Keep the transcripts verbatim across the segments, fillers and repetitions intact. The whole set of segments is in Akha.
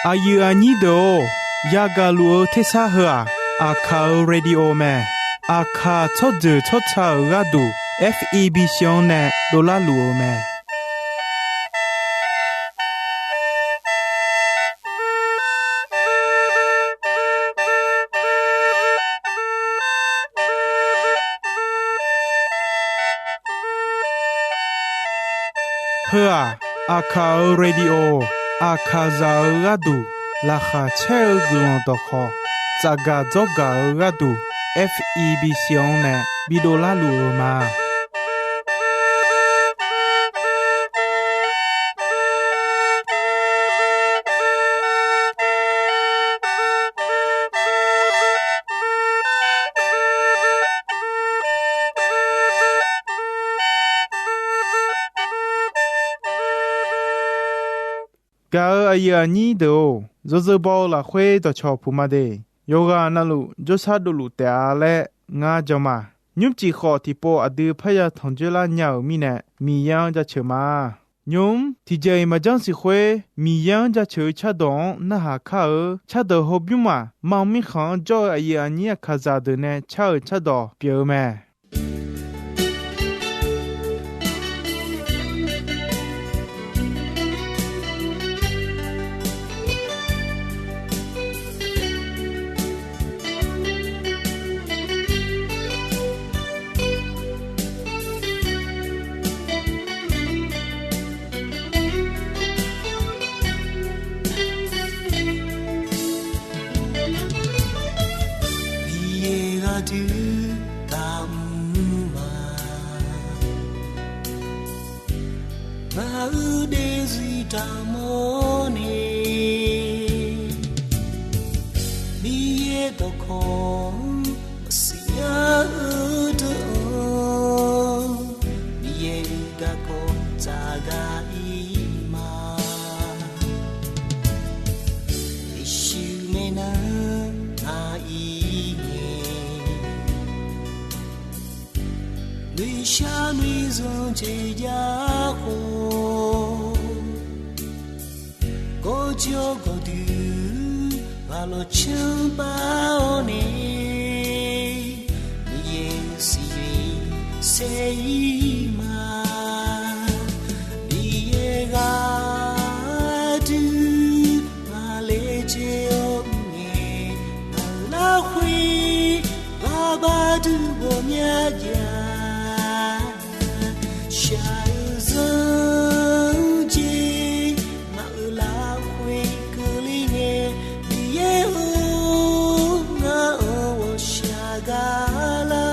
Aqyuif aqnyir deuq-or, yagaq luf-eu tersar heu-aq, Aqkaq-euq radio mae. Aqkaq tsawrjeuq tsawrca-euq gharduq, F E B C-anr nae dovlar luf-eu mae. Heu-aq, Aqkaq-euq radio, Aqkaqzaq-euq gharduq laqkhaq caer-eu guiqlanq dawqkhawq, tsafgaq dzawrgaq-eu gharduq, F E B C-anr nae bidovlar luf-eu ma. Gaq-euq aqyuif aqnyir deuq-or, yawzeu baw-eu lafkhoer dawqcawq puq ma de. Yawqghaq navluf jawrshar dovluf taef-a laer ngar jan ma. Nymrcif khawf tiqpov aqdui parya tanq dzoerlar nya-euq mirnae, Miqyaer-anr jaceuq ma. Nymq-mr tiqjeq-iq maqjanr siq khoer, Miqyaer-anr jaceuq-eu cardawq-anr narhaq kar-eu cardawq hawbymr maq mam mirkhanq-anr jawr-eu aqyuif aqnyir Aqkaqzaq deuq nae car-euq cardawq pyeuf-eu mae. Miqyaer gharduq taqmr ma. Ngaq-euq daefzir taqmawr nae, Miqyaer dawqkawq-anr maqsiq nya-eu deuq-anr, Miqyaer-euq garkawv tsaqgaq-ir ma. Yeqsur maeqnan-anr ngaq-ir ngae, noeqshaq noeqzanq jeq jav khawf, gawrjawr gawqdui ghaq lawq canr pav-awr nae, Miqyaer-euq siqyoeq saer-ir ma. Miqyaer gharduq ngaq laejae-awr ngae, ngaq-euq larkhoer ghar bar duq ghawqmya jav. Shaq-eu zanr jeq ngaq-euq larkhoer keuvle ngae, Miqyaer-or, ngar-anr ghawqshaq gar lar.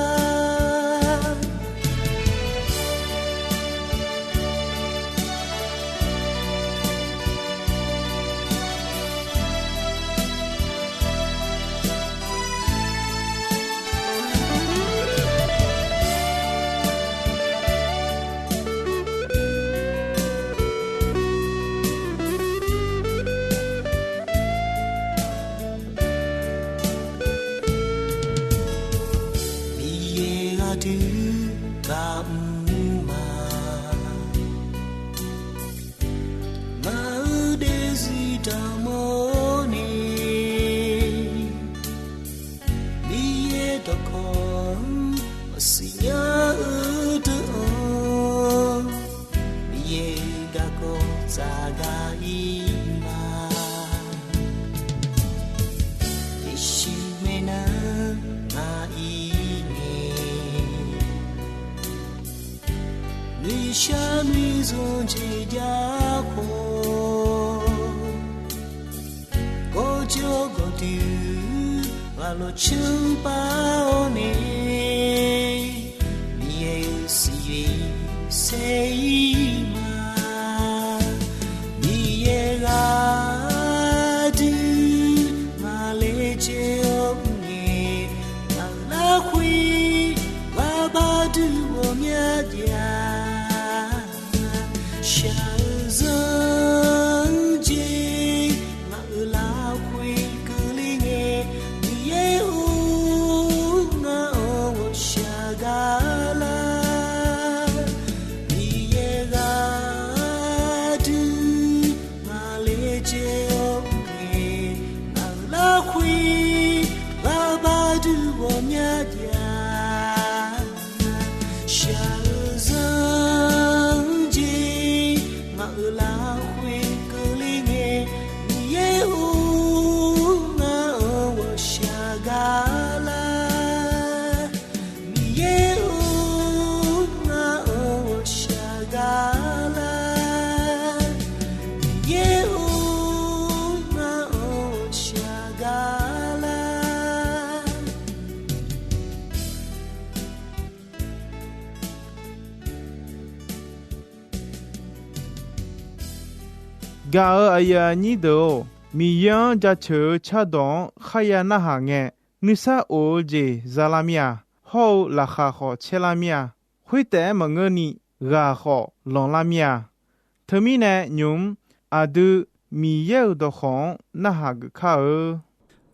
Miqyaer gharduq taqmr ma. Ngaq-euq daefzir taqmawr nae, Miqyaer dawqkawq-anr maqsiq nya-eu deuq-anr, Miqyaer-euq garkawv tsaqgaq-ir ma. Yeqsur maeqnan-anr ngaq-ir ngae, noeqshaq noeqzanq jeq jav khawf, gawrjawr gawqdui ghaq lawq canr pav-awr nae, Miqyaer-euq siqyoeq saer-ir ma. Miqyaer gharduq ngaq laejae-awr ngae, ngaq-euq larkhoer ghar bar duq ghawqmya jav. Shaq-eu zanr jeq ngaq-euq larkhoer keuvle ngae, Miqyaer-or, ngar-anr ghawqshaq gar lar. Miqyaer gharduq ngaq laejae-awr ngae, Shaq-eu zanr jeq ngaq-euq lafkhoer keuvle ngae, Miqyaer-or, ngaq-euq ghawqshaq gar lar. Miqyaer-or, ngaq-euq ghawqshaq gar lar. Miqyaer-or, ngaq-euq ghawqshaq gar lar. Gaq-euq aqyuif aqnyir deuq-or, Miqyaer-anr jaceuq-eu cardawq-anr kharya narhaq ngae, nuisar of-eu jeq za lar mir-a. Hawr-eu laqkhaq khawf caer lar mir-a. Khoertaef-aer maqngeurni, ghaq khawf lanq lar mir-a. Teumirnae nymq-mr aqdui Miqyaer-euq dawqkawq-anr narhaq geuf kar-eu.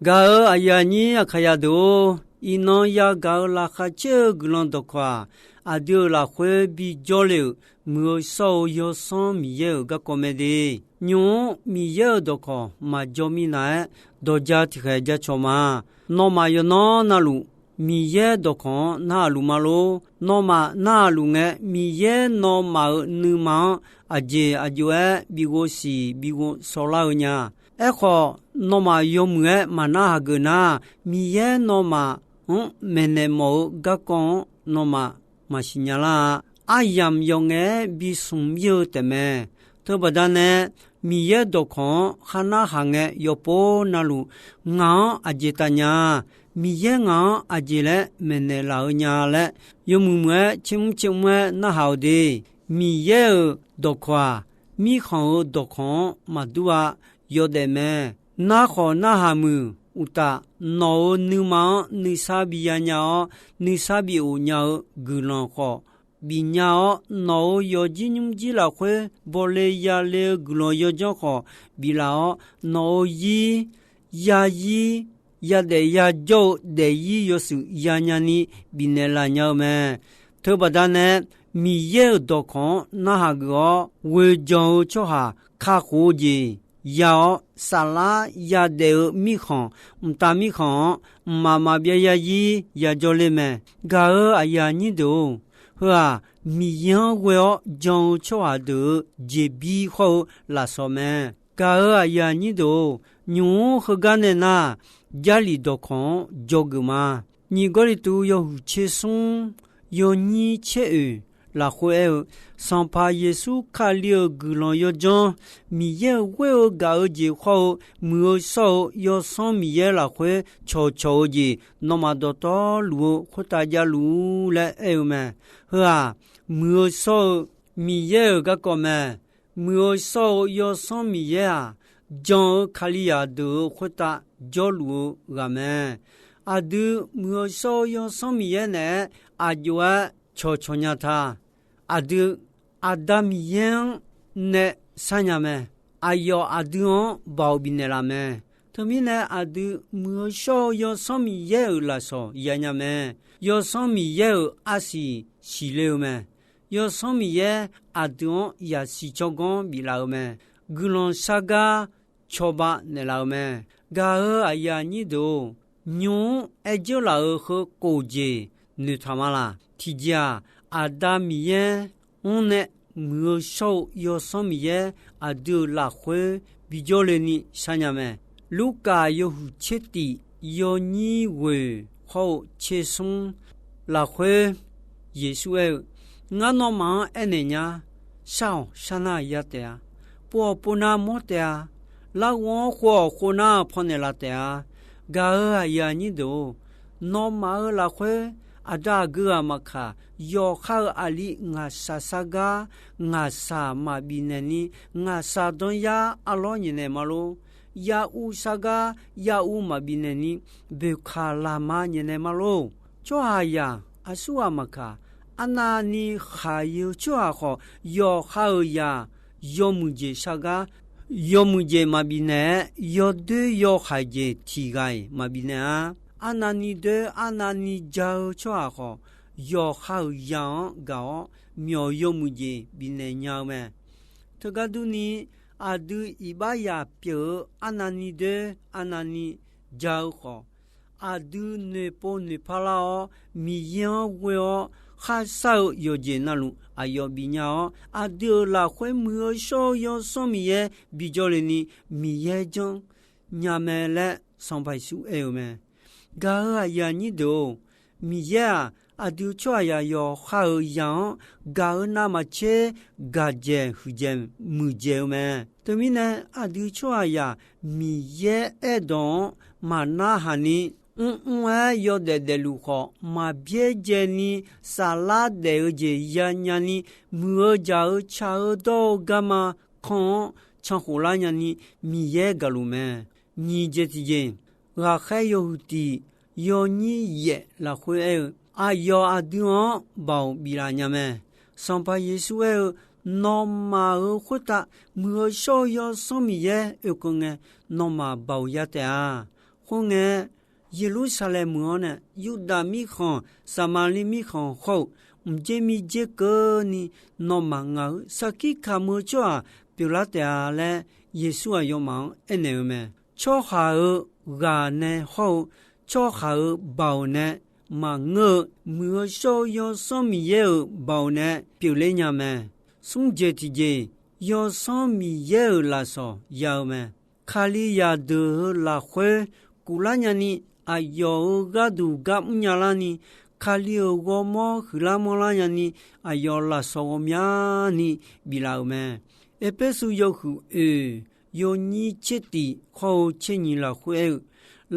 Gaq-euq aqyuif aqnyir aqkaqyaq deuq-or, iqnan yagaq-eu laqkhaq caer-eu guiqlanq dawqkawq-aq, aqdui-euq lafkhoer bijawr le-euq muiq-eu shawr-eu Yawsanr Miqyaer-euq garkawv mae de. Nymq-mr Miqyaer-euq dawqkawq maqjawr minav-aer, dawqja tiqkhaeq ja cawq ma. Nawmaf yawqnan navluf Miqyaer dawqkawq-anr narhaq luf ma lor. Nawmaf narhaq luf ngae, Miqyaer nawmaf-euq nuima-anr aqjeq aqjox-aer bi ghovsiq bi ghovshaw lar-eu nya. Aerkhawf, nawmaf yawmuiq-aer maqnar hageuf nar, Miqyaer nawmaf-anr maeqnaeq mawf-eu garkawv-anr nawmaf maqsiq nya lar-a. Aryamq yawf ngaef-aer bi smq mir-eu taefmae. Teubaqda nae, Miqyaer dawqkawq-anr kharnar haq ngae yawpov navluf, ngaq-anr aqjeq taf nya-a, Miqyaer ngaq-anr aqjeq laer maeqnaeq laf-eu nya laer, yawmuiq muiq-aer tsermr tsermr-aer narhaq-eu de. Miqyaer-euq dawqkawq-aq, mirkhanq-euq dawqkawq-anr maqdur-a. Yawdaef mae. Narkhawf narhaq muiq uqtaf, nawq-euq nuima-anr nuisar bi ya nya-awr, nuisar bi of nya-eu guiqlanq khawf bif nya-awr, nawq-euq yawqjir nymrjir lafkhoer bawle yale-eu guiqlanq yawdzanr khawf biflaf-awr, nawq-euq zir, yazir, yadaef yajawr-eu daefzir yawshuif yanya ni bifnaeq laf nya-eu mae. Teubaqda nae, Miqyaer-euq dawqkawq-anr narhaq geuf-awr, ghoeqjanq-eu tsawrhaq kakhof-eu jeq ya-awr, saflar yadaef-eu mirkhanq, mqtav mirkhanq-anr mqmaq maqbyav yazir yajawr ler mae. Gaq-euq aqyuif aqnyir deuq-or, heu-aq, Miqyaer-anr ghoe-awr jan-eu tsawrhaq deuq-euq jeqbir hawr-eu lafsawq mae. Gaq-euq aqyuif aqnyir deuq-or, nymq-mr heugar nae nar, Jarlif dawqkawq-anr dzawgeuf ma. Nyiq Gawrliqtu yawhuiq tser smr, yawnyir tser oeq lafkhoer aer-eu, Sanqpaq Yeqsur Kali-euq guiqlanq yawdzanr, Miqyaer-euq ghoer-eu gaq-eu jeq khawr-eu, muiq-eu shawr-eu Yawsanr Miqyaer lafkhoer cawqcawq-eu jeq, nawmaf dawqtawvluf-eu khoertav javluf-ur laer aer-eu mae. Heu-aq, muiq-eu shawr-eu Miqyaer-euq garkawv mae. Muiq-eu shawr-eu Yawsanr Miqyaer-aq, jan-eu Kalizaq deuq-euq khoertav jawrluf-eu ghaq mae. Aqdui muiq-eu shawr-eu Yawsanr Miqyaer naeq-aer aqjox-aer cawqcawq nya ta. Aqdui Aqda Miqyaer-anr nae sharnya mae. Aqyawf aqdui-anr baoq bifnaeq laf mae. Teumirnae aqdui muiq-eu shawr-eu Yawsanr Miqyaer-euq lafsawq yanya mae. Yawsanr Miqyaer-euq arsiq siqle-eu mae. Yawsanr Miqyaer aqdui-anr yasiq tsawrganr biflaf-eu mae. Guiqlanq shargar cawba naeqlaf-eu mae. Gaq-euq aqyuif aqnyir deuq-or, nymq-mr aer dzeurlaf-euq heu kof jeq noeqtaq ma laq? Tiqjeq-aq, Aqda Miqyaer-anr nae muiq-eu shawr-eu Yawsanr Miqyaer aqdui-euq lafkhoer bijawr le ni sharnya mae. Lurkaf yawhuiq tser tif yawnyir ghoeq hawr-eu tser smr lafkhoer Yeqsur aer-eu, Ngar nawmaf-anr aernaeq nya, shar-awq sharnar ya taef-a, pov-awq povnar mawr taef-a, larghov-anr khov-awq khovnar pawnaeq laf taef-a. Gaq-euq aqyuif aqnyir deuq-or, nawmaf-euq lafkhoer aqda aqgeu ghaq maqkaq, yawqha-euq aqli ngaqshaq shargar ngaqshaq maqbifnaeq ni, ngaqshaq danryar arlawr nyaefnaeq ma lor. Yaur shargar yaur maqbifnaeq ni, boeqkaq laqma nyaefnaeq ma lor. Tsawrhaqzaq aqsurghaq maqkaq, arnavni khaq-eu tsawrhaq khawf, yawqha-euq zaq yawmuiq jeq shargar yawmuiq jeq maqbifnaeq-aer, yawdoer yawhaiq jeq tiq ghaq-iq maqbifnaeq-a. Arnavni doer arnavni ja-eu tsawrhaq khawf, yawqha-euq zaq-anr gaq-awr myawq yawmuiq jeq bifnaeq nya-eu mae. Teugar durni, aqdui iqbaxzaq pyeuf-eu arnavni doer arnavni ja-eu khawf, aqdui noeqpov noeqpar lar-awr, Miqyaer-anr ghoe-awr kharshar-eu yawqjeq navluf aqyawf bifnya-awr, aqdui-euq lafkhoer muiq-eu shawr-eu Yawsanr Miqyaer bijawr le ni Miqyaer janrnya mae laer Sanqpaq Yeqsur aer-eu mae. Gaq-euq aqyuif aqnyir deuq-or, Miqyaer-aq, aqdui tsawrhaqzaq yawqha-euq zaq-anr gaq-eu navmaqtser gaqdzaeq huiqdzaeq muiqdzaeq-eu mae. Teumirnae, aqdui tsawrhaqzaq Miqyaer aerdawq-anr maqnarhaq ni, mrmr-aer yawdaef daefluf khawf, maqbyaerdzae ni saflar daef-eu jeq yanya ni, muiq-eu jaq-eu tsaq-eu dawr-eu garma kan-anr cankhof lar nyani Miqyaer gaqluf mae. Nyiq jeq tiqjeq, ghaqkhaer yawhuiq tiq yawnyir yaef lafkhoer aer-eu, aqyawf aqdui-anr baoq biflaf nya mae. Sanqpaq Yeqsur aer-eu, Nawmaf-euq khoertav muiq-eu shawr-eu Yawsanr Miqyaer oekeuv ngae, nawmaf baoq ya taef-a. Khoerngae, Yeqlursaqlaeq meuq-anr nae Yurdav mirkhanq, Saqmaqliv mirkhanq hawr-eu, mqdzer mirdzer keuvni nawmaf ngaq-euq sarkir kamq-eu tsawrhaq pyeuflar taef-a laer, Yeqsur aqyawfmaf-anr aernaeq-eu mae. Tsawrhaq-euq ghaq nae hawr-eu tsawrhaq-euq baoq nae maqngeur-eu, muiq-eu shawr-eu Yawsanr Miqyaer-euq baoq nae pyeufler nya mae. Smr jeq tiqjeq, Yawsanr Miqyaer-euq lafsawq ya-eu mae. Kalizaq deuq-euq lafkhoer kuflar nyani, aqyawf-euq gharduq gar mrnya larni, Kali-euq ghawrmawr huiqlar manrlar nyani, aqyawf lafsawq ghawqmyani biflaf-euq mae. Erpersu yawhuiq oeq yawnyir tser tiq hawr-eu tser nyiq lafkhoer aer-eu,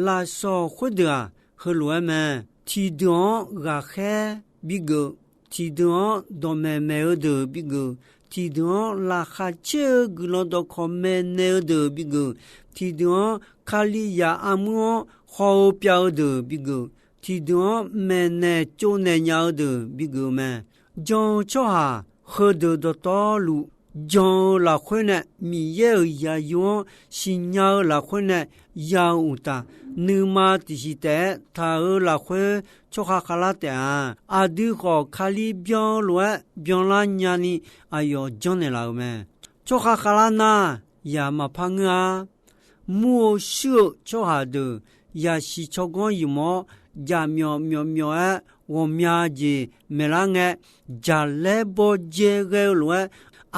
lafsawq khoerdeuq-aq, heulof-aer mae. Tiqdeuq-anr ghaqkhaer bigeuf, tiqdeuq-anr dawqmaeq maeq-eu deuq bigeuf, tiqdeuq-anr laqkhaq caer-eu guiqlanq dawqkawq maeqnaeq-eu deuq bigeuf, tiqdeuq-anr Kalizaq armur-anr haw-eu pyav-eu deuq bigeuf, tiqdeuq-anr maeqnaeq tsovnaeq nya-eu deuq bigeuf-eu mae. Jan-eu tsawrhaq heudeuq dawqtawvluf jan-eu lafkhoer nae, Miqyaer-euq zaqyo-anr siqnya-eu lafkhoer nae ya-eu uqtaf, nuima tiqsiq taef-aer taq-euq lafkhoer tsawrkhav khavlar taef-a. Aqdui khawf Kali byan-eu lof-aer byanlar nyani aqyawf janrnaeq laf-euq mae. Tsawrkhav khavlar nar, yaq maqpar ngeur-a. Mur-eu shuir-eu tsawrhaq deuq yasiq tsawrganr ymq-awr, jaqmyawf myawf myawf-aer ghawqmya jeq maeqlar ngae, jaqlaer bawdzae ghae-eu lof-aer,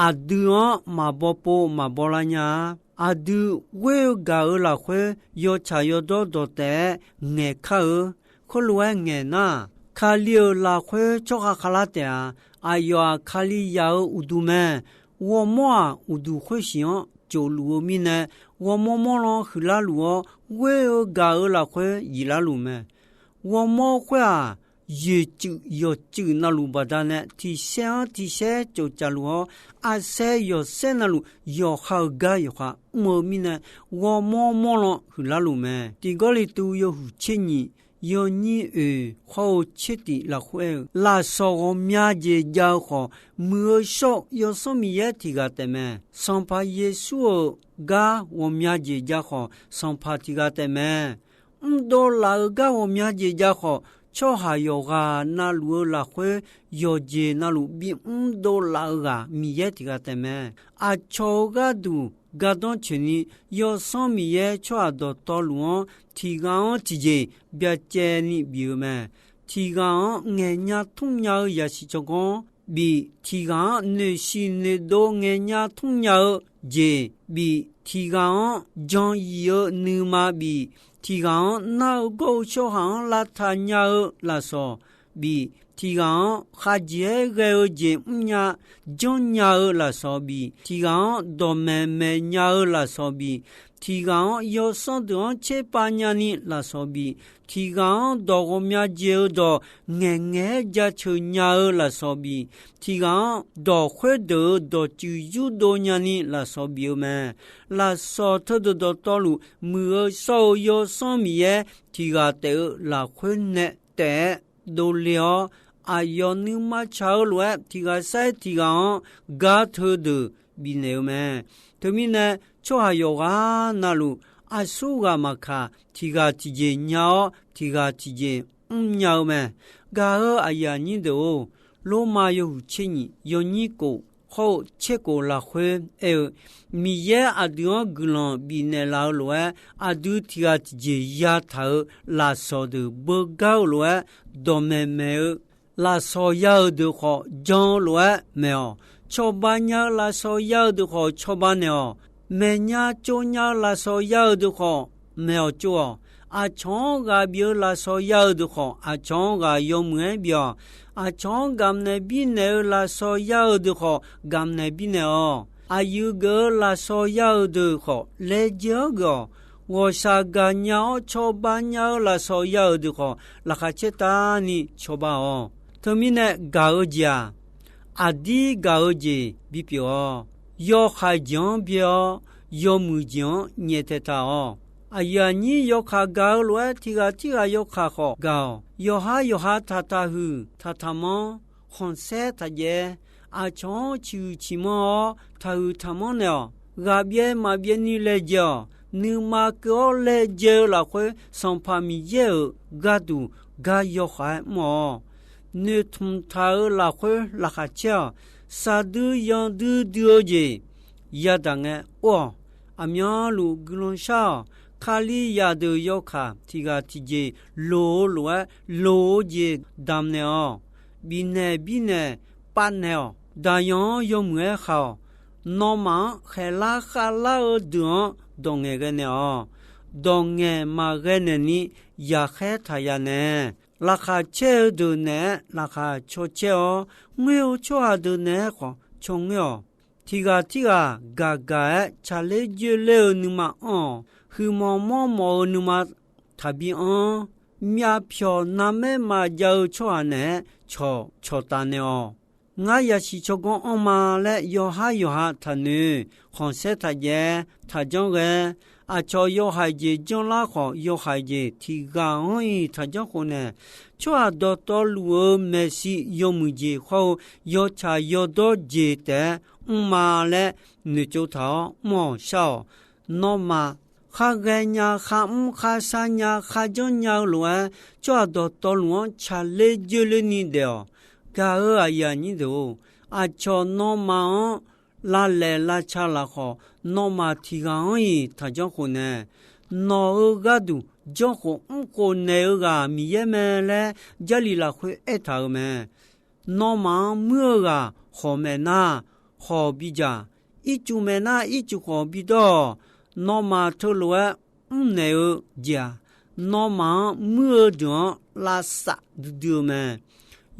aqdui-anr maqbaw pov maqbaw lar nya-a. Aqdui ghoer-eu gaq-euq lafkhoer yawtsaq yawdawr dawq taef-aer ngaeq kar-eu. Khoerlof-aer ngaeq nar, Kali-euq lafkhoer tsawrkhav khavlar taef-a. Aqyawf-aq Kalizaq-euq uqduq mae. Ghawrmawr-aq uqduq khoersiq-anr tsofluf-eu mirnae, ghawrmawr mawrlan huiqlar luf-awr, ghoer-eu gaq-euq lafkhoer yiflar luf mae. Ghawrmawr khoer-aq, yoeqtsuif yawqtsuif navluf baqdanae tiqsaer-anr tiqsaer tsoftsaf luf-awr, arsaer yawqsaer navluf yawqha-euq gar yawqha mr-eu mirnae, ghawrmawr mawrlan huiqlar luf mae. Tiq Gawrliqtu yawhuiq tser nyiq yawnyir oeq hawr-eu tser tiq lafkhoer aer-eu, lafsawq ghawqmya jeq jav-eu khawf, muiq-eu shawr-eu Yawsanr Miqyaer tiq ghaq taef mae. Sanqpaq Yeqsur-euq gar ghawqmya jeq jav khawf, Sanqpaq tiq ghaq taef mae. Mrdov laf-eu gar ghawqmya jeq jav khawf, tsawrhaq yawqghaq navluf-eu lafkhoer yawqjeq navluf bimr dovlaf-eu ghaq Miqyaer tiq ghaq taef mae. Aqcawq-euq gharduq gardanr tsoeqni, Yawsanr Miqyaer tsawrhaq dawqtawvluf-anr tiq ghaq-anr tiqjeq byacaevni bif-eu mae. Tiq ghaq-anr ngaeqnya tmrnya-eu yasiq tsawrganr bif, tiq ghaq-anr noeqshiq noeqdov ngaeqnya tmrnya-eu jeq bif, tiq ghaq-anr jan yif-eu nuima bif, tiq ghaq-anr nar-eu gawr-eu tsawrhaq-anr lavtaq nya-eu lafsawq bif, tiq ghaq-anr khavjeq-aer ghae-eu jeq mrnya janrnya-eu lafsawq bif, tiq ghaq-anr dawqmaeq maeq nya-eu lafsawq bif, tiq ghaq-anr yawsanr deuq-anr tserpav nyani lafsawq bif, tiq ghaq-anr dawq ghawqmya jeq-eu dawq ngaeqngaeq-aer jaceuq nya-eu lafsawq bif, tiq ghaq-anr dawq khoerdeuq-euq dawqtsuif yurdov nyani lafsawq bif-eu mae. Lafsawq teudeuq dawqtawvluf muiq-eu shawr-eu Yawsanr Miqyaer tiq ghaq taef-eu lafkhoer nae taef-aer dovle-awr, aqyawf nuima tsaq-eu lof-aer tiq ghaq sair tiq ghaq-anr gar teudeuq bifnaeq-eu mae. Teumirnae, tsawrhaq yawqghaq navluf aqsurghaq maqkaq, tiq ghaq tiqjeq nya-awr tiq ghaq tiqjeq mrnya-eu mae. Gaq-eu aqyuif aqnyir deuq-or, Lormav yawhuiq tser nyiq yawnyir kof hawr-eu tser kof lafkhoer aer-eu, Miqyaer aqdui-anr guiqlanq bifnaeq laf-eu lof-aer, aqdui tiq ghaq tiqjeq yataq-euq lafsawq deuq beugar-eu lof-aer, dawqmaeq maeq-eu lafsawq ya-eu deuq khawf jan-eu lof-aer maeq-awq. Cawba nya-eu lafsawq ya-eu deuq khawf cawba naeq-awq. Maeqnya tsovnya-eu lafsawq ya-eu deuq khawf maeq-awq tsov-awq. Aqcawq-anr ghaq bif-eu lafsawq ya-eu deuq khawf, aqcawq-anr ghaq yawmuiq-aer bif-awq. Aqcawq-anr gamq naeq birnaeq-eu lafsawq ya-eu deuq khawf, gamq naeq birnaeq-awq. Aqyuif geuf-eu lafsawq ya-eu deuq khawf, laejae-anr geuf-awq. Ghawqshaq gaqnya-awr cawba nya-eu lafsawq ya-euq deuq khawf, laqkhaq caer tavni cawba-awq. Teumirnae gaq-eu jeq-aq, aqdir gaq-eu jeq bipyeuf-awq. Yawhaiq jeq-anr byae-awr, yawmuiq jeq-anr nyaeftaeq taq-awq. Aqyuif aqnyir yawkaq gaq-eu lof-aer, tiq ghaq tirghaq yawkaq khawf gaq-awq. Yawqhar yawqha taqtaq huiq, taqtaq manr, khanqsaer taqjaev-aer, aqcawq-anr ciqhuiq ciqmanr-awr, taqhuiq taqmanr naeq-awq. Ghaqbyaev maqbyaev ni laejae-awq. Nuima keuv-awr laejae-eu lafkhoer, Sanqpaq Miqyaer-euq gharduq gar yawkhav-aer mr-awq. Noeqtmq taq-euq lafkhoer laqkhaq caer-awq. Saqdui yandui dui-eu jeq yadaq ngae or-awq. Aqmyanluf guiqlanq shar-awq. Kali zaqdeuq yawkaq tiq ghaq tiqjeq loq-eu lof-aer, loq-eu jeq damq naeq-awq. Bifnaeq birnaeq pav naeq-awq. Daqyan-anr yawmuiq-aer khaq-awq. Nawmaf-anr khaeqlar khavlar-eu deuq-anr dawq ngaeqghae naeq-awq. Dawq ngaeq maqghae naeq ni yaqkhaer taq ya nae, laqkhaq caer-eu deuq naeq-aer laqkhaq caw caer-awr, ngoer-eu tsawrhaq deuq naeq-aer khawf caw ngoer-awq. Tiq ghaq tirghaq gaq gaq-aer tsaqler joerler-eu nuima anr-awq. Huiqmawf mawrmawf-eu nuima taqbi anr-awr, myavpyawq narmaer maqjav-eu tsawrhaq naeq-aer cawq cawqtaf naeq-awq. Ngar yasiq tsawrganr anr ma laer yawqhar yawqha taqnoeq, khanqsaer taqjaev, taqjanr ghae. Aqcawq yawhaiq jeq janrlar khawf, yawhaiq jeq tiq ghaq-anr-iq taqjanr khofnaeq. Tsawrhaq dawqtawvluf-eu maeqshi yawmuiq jeq hawr-eu yawtsaq yawdawr jeq taef-aer mr ma laer noeqtsov taq-awr mr-awq shar-awq. Nawmaf kharghae nya, kharmr kharshar nya, kharjanr nya-eu lof-aer, tsawrhaq dawqtawvluf-anr tsaqler joerler ni daef-awq. Gaq-eu aqyuif aqnyir deuq-or, aqcawq nawmaf-anr lavlaeq lavca lafkhawf, nawmaf tiq ghaq-anr-iq taqjanr khofnaeq. Nawq-euq gharduq janr khof mr khof naeq-eu ghaq Miqyaer mae laer Jarlif lafkhoer aertaq-euq mae. Nawmaf-anr muir-eu ghaq khawq maeq nar, khawq bidzaq. Ircuf maeq nar, ircuf khawq bidawr-awq. Nawmaf teulof-aer mrnaeq-eu jeq-aq, nawmaf-anr muir-eu deuq-anr lavsav duidui-eu mae.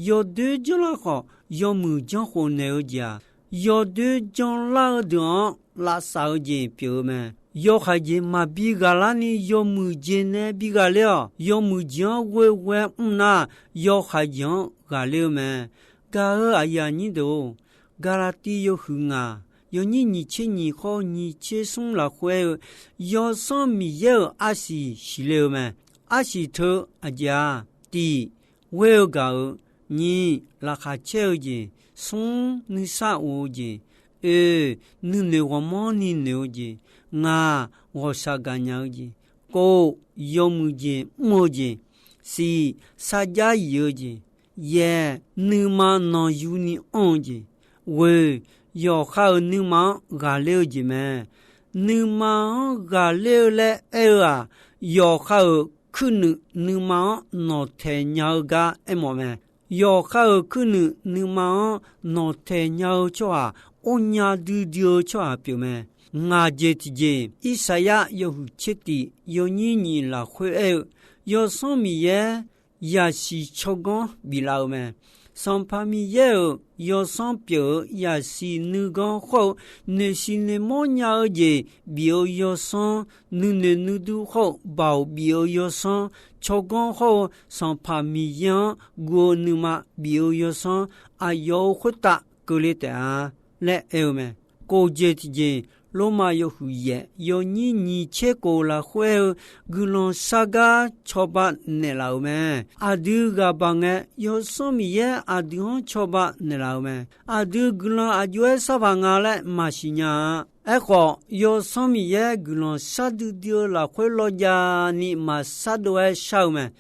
Yawdoer janrlar khawf, yawmuiq janr khofnaeq-eu jeq-aq, yawdoer janrlar-eu deuq-anr lavsav-eu jeq pyeuf-eu mae. Yawhaiq jeq maqbi ghaqlar ni yawmuiq jeq nae bi ghaqler-awq. Yawmuiq jeq-anr ghoeghoe-aer mr nar, yawhaiq jeq-anr ghaqler-eu mae. Gaq-eu aqyuif aqnyir deuq-or, Gaqlaqtiv yawhuiq ngaq, yawnyir nyiq tser nyiq khawr nyiq tser smr lafkhoer aer-eu, Yawsanr Miqyaer-euq arsiq siqle-eu mae. Arsiq teu aqjeq-aq, tiq, ghoer-eu gaq-euq, nyiq, laqkhaq caer-eu jeq, smr, nuisar of-eu jeq, oeq, nuinoeq ghawqmanrni noeq-eu jeq, ngaq, ghawqshaq gaqnya-eu jeq, kov, yawmuiq jeq mr-eu jeq, siq, sarjax yif-eu jeq, yaeq, nuima nanqyuni anr-eu jeq, ghoeq, yawqha-euq nuima-anr ghaqler-eu jeq mae. Nuima-anr ghaqler-eu laer aer-eu-aq, yawqha-euq kuirnuiv nuima-anr nawqtaeq nya-eu gar aermawf mae. Yawqha-euq kuirnuiv nuima-anr nawqtaeq nya-eu tsawrhaq, ornya duidui-eu tsawrhaq pyeuf mae. Ngaq jeq tiqjeq, Irsaqyar yawhuiq tser tiq yawnyir nyiq lafkhoer aer-eu, Yawsanr Miqyaer yasiq tsawrganr biflaf-eu mae. Sanqpaq Miqyaer-euq Yawsanr pyeuf-eu yasiq nuiganr khawr-eu noeqsiq noeqmawr nya-eu jeq bif-eu Yawsanr, nuinoeq nuidur khawr-eu baoq bif-eu Yawsanr, tsawrganr khawr-eu Sanqpaq Miqyaer-anr guv-eu nuima bif-eu Yawsanr, aqyawf-euq khoertav keuvle taef-a laer aer-eu mae. Kof jeq tiqjeq, Lormav yawhuiq yaef yawnyir nyiq tser kof lafkhoer aer-eu, guiqlanq shar gar cawba naeqlaf-euq mae. Aqdui ghaq baq ngae, Yawsanr Miqyaer aqdui-anr cawba naeqlaf-euq mae. Aqdui guiqlanq aqjox-aer sharpaq nga laer maqsiq nya-a. Aerkhawf, Yawsanr Miqyaer guiqlanq shar duidui-eu lafkhoer lawjav ni maqshar dov-aer shar-eu mae.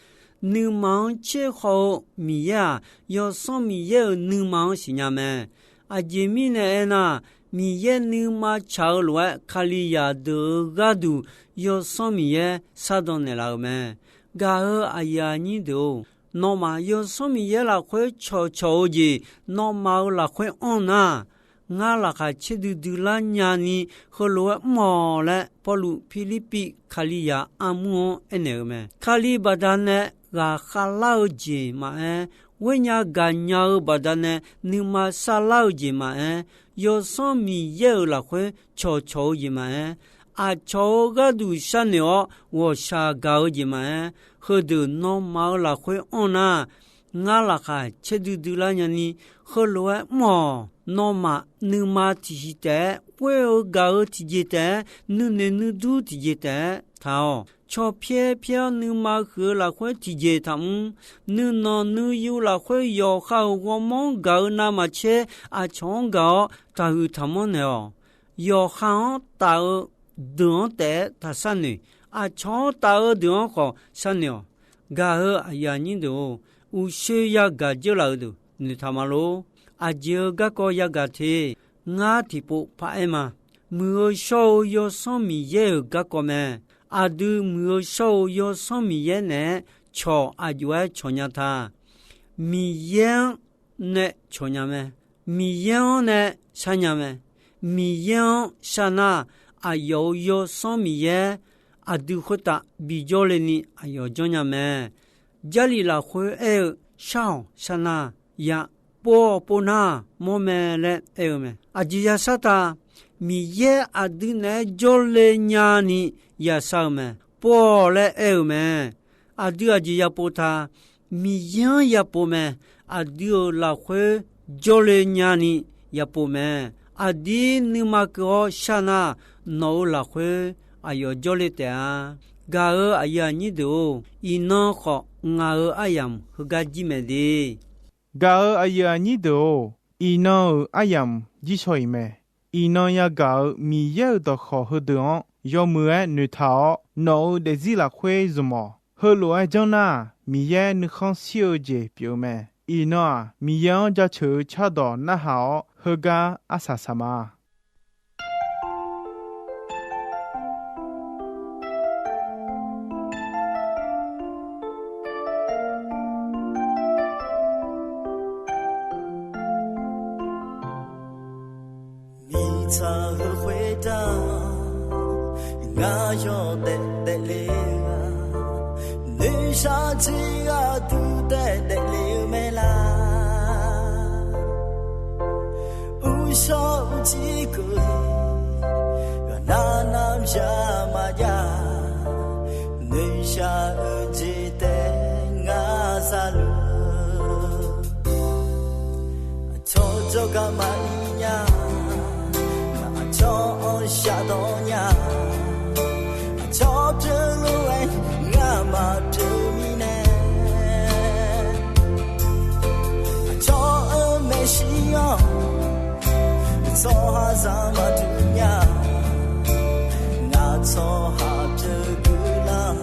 Nuima-anr tser khawf-eu Miqyaer-aq, Yawsanr Miqyaer-euq nuima-anr siqnya mae. Aqjeq mirnae aernar, Miqyaer nuima tsaq-eu lof-aer, Kalizaq deuq-euq gharduq Yawsanr Miqyaer shardan naeqlaf-euq mae. Gaq-eu aqyuif aqnyir deuq-or, Nawmaf Yawsanr Miqyaer lafkhoer cawqcawq-eu jeq nawmaf-euq lafkhoer anr nar, ngar laqkhaq caerdui dui lar nyani heulof-aer mr-awq laer, Pawrluv Pirlirpiv Kalizaq armur-anr aernaeq-eu mae. Kali baqdanae ghaqkhav lar-eu jeq maqaer, ghoernya gaqnya-eu baqdanae nuima sarlar-eu jeq maqaer, Yawsanr Miqyaer-euq lafkhoer cawqcawq-eu jeq maqaer, aqcawq-euq gharduq sharnoeq-awr ghawqshaq gaq-eu jeq maqaer, heudeuq nawmaf-euq lafkhoer anr nar, ngar laqkhaq caerdui dui lar nyani heulof-aer mr-awq. Nawmaf nuima tiqsiq taef-aer, ghoer-eu gaq-eu tiqjeq taef-aer, nuinoeq nuidur tiqjeq taef-aer taq-awq. Cawpyaer pyaer-awr nuima huiq-eu lafkhoer tiqjeq taqmr. Nuinanq nuiyu lafkhoer yawqha-euq ghawrmawr-anr gaq-eu navmaqtser, aqcawq-anr gaq-awr taqhuiq taqmanr naeq-awq. Yawqha-anr taf-eu deuq-anr taef-aer taq sharnoeq. Aqcawq-anr taf-eu deuq-anr khawf sharnoeq-awq. Gaq-eu aqyuif aqnyir deuq-or, uqshoe yagaq dzeurlaf-eu deuq noeqtaq ma lor. Aqjeq-euq garkawv yagaq te. Ngar tiqpov paraer ma. Muiq-eu shawr-eu Yawsanr Miqyaer-euq garkawv mae. Aqdui muiq-eu shawr-eu Yawsanr Miqyaer naeq-aer cawq aqjox-aer cawq nya ta. Miqyaer-anr nae cawq nya mae. Miqyaer-anr nae sharnya mae. Miqyaer-anr sharnar, aqyawf-euq Yawsanr Miqyaer aqdui khoertav bijawr le ni aqyawf janrnya mae. Jarlif lafkhoer aer-eu, shar-awq sharnar, ya pov-awq pov nar mawr mae laer aer-eu mae. Aqjeq ya shartav, Miqyaer aqdui naeq-aer jawrle nya ni ya shar-eu mae. Pov-awq laer aer-eu mae. Aqdui aqjeq ya pov ta, Miqyaer-anr ya pov mae. Aqdui-euq lafkhoer jawrle nya ni ya pov mae. Aqdir nuima keuv-awr sharnar, nawq-euq lafkhoer aqyawf jawrle taef-a. Gaq-eu aqyuif aqnyir deuq-or, iqnan khawf ngaq-euq aryamq heugar jir mae de. Gaq-eu aqyuif aqnyir deuq-or, iqnan-euq aryamq jir shaw-iq mae. Iqnan yagaq-euq Miqyaer-euq dawqkawq heudeuq-anr yawmuiq-aer noeqtaq-awr, nawq-euq daefzir lafkhoer zmq-awq. Heulof-aer janr nar, Miqyaer nuikhanr shir-eu jeq pyeuf-eu mae. Iqnan-aq, Miqyaer-anr jaceuq-eu cardawq narhaq-awr, heugar arsaq saq ma. Miqtsaq heu khoertav ngar yawdaef daefle-eu-a, noeqshaq jeq gharduq taef daefle-eu mae la. Uqshawr uqcif keuv-iq, ghaqnar nar mya maqjav, noeqshaq-eu jeq taef ngar za luf. Aqcawq jawrgar maqir nya, aqcawq-anr shafdawr nya, aqcawq pyeuf lof-aer ngar maqpyeuf mirnae, aqcawq-euq maeqshi-anr tsawrhaqzaq maqdui nya, ngaq tsawrhaq pyeuf guiqlanq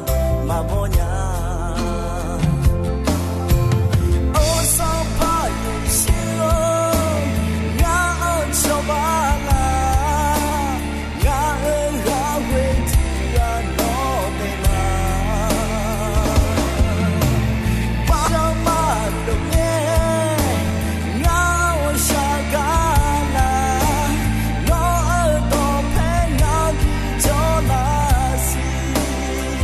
maqbaw nya. Or, Sanqpaq Yeqsur-or, ngar-anr cawba laf, ngaq-euq ghaq ghoe tiq ghaq nawr daef ma. Baqdanae maqlof ngae, ngar-anr shaq gar laf, nawr-euq dawqpae ngar bi jawr laf siq.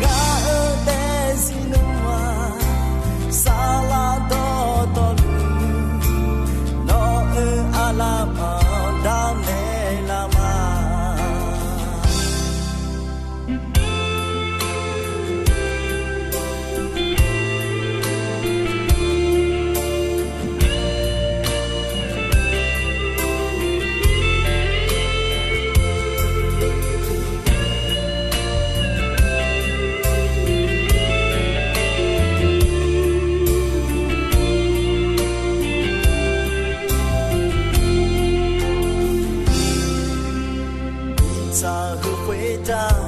Ngaq-euq daefzir nmr-aq, saflar dawqtawvluf, nawq-euq aqlaf manq darnaeq laf ma. Miqtsaq heu khoertav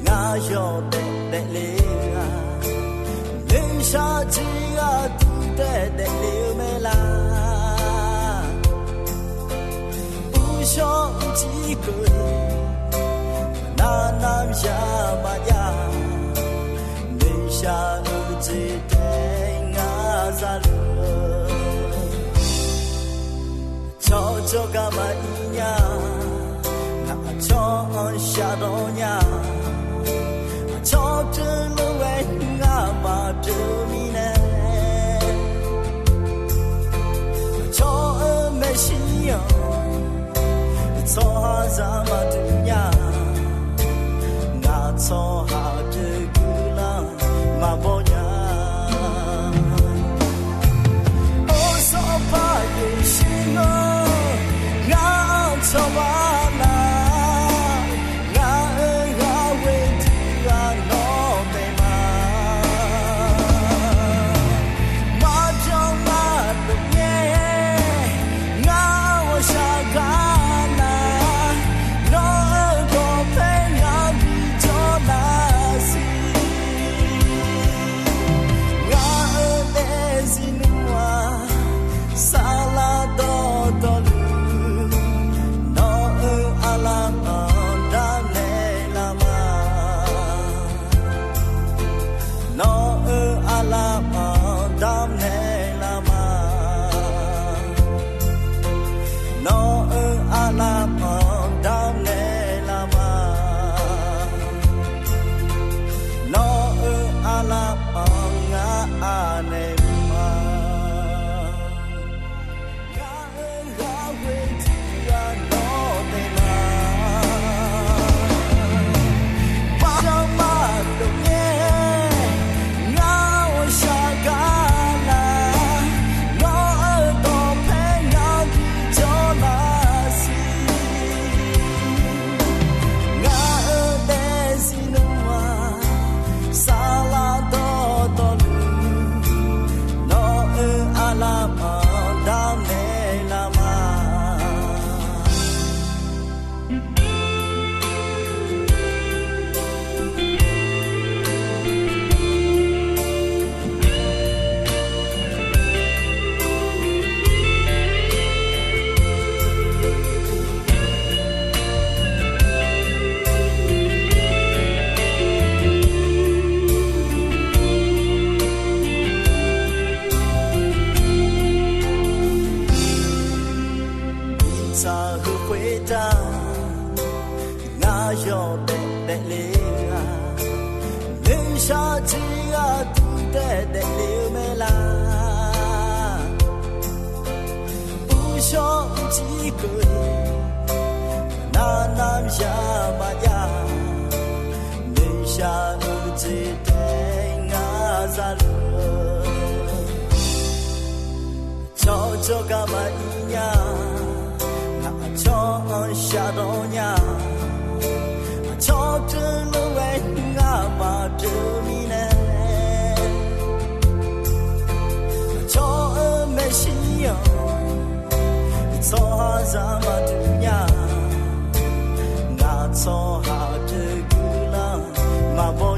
ngar yawdaef daefle-a, noeqshaq jeq gharduq taef daefle-eu mae la. Uqshawr uqcif keuv-iq, nar nar mya maqjav, noeq Jawrgar maqir nya, ngaq aqcawq-anr shardawr nya, aqcawq teulof-aer ngar maqpyeuf mirnae, aqcawq-euq maeqshi-anr tsawrhaqzaq maqdui nya, ngaq tsawrhaq teuguiqlanq maqbaw nya. Or, Sanqpaq Yeqsur nawr ngar-anr cawba nar, ngaq-euq ghaq ghoe tiq ghaq nawr taef ma. Maqbyan maqdov ngae, ngar ghawqshaq gar nar, nawr-euq dawqpae ngar bijawr nar siq. Ngaq-euq daefzir nmr-aq, saflar dawqtawvluf, nawq-euq aqlaf-anr damnaeq laf ma. Nawq-euq aqlaf-anr damnaeq laf ma. Nawq-euq aqlaf-anr damnaeq laf ma. Nawq-euq aqlaf-anr ngar anaeq ma. Ngaq-euq ghaq ghoe tiq ghaq nawr taef ma. Maqbyan maqdov ngae, ngar ghawqshaq gar nar, nawr-euq dawqpae ngar bijawr nar siq. Ngaq-euq daefzir nmr-aq, saflar dawqtawvluf, nawq-euq aqlaf-anr damnaeq laf ma. Mirtsaq heu khoertav, ngar yawdaef daefle-eu-aq, noeqshaq tiq ghaq duq daef daefle-eu mae laq. Uqshawr uqcif keuv-iq, nar nar ya maqjav, noeqshaq-eu jeq taef ngar zaluf-eu, cawq jawrgar maqir nya, ngaq aqcawq-anr shardawr nya, aqcawq teulof-aer ngar maqpyeuf mirnae, aqcawq-euq maeqshi-anr tsawrhaqzaq maqdui nya, ngaq tsawrhaq teuguiqlanq maqbaw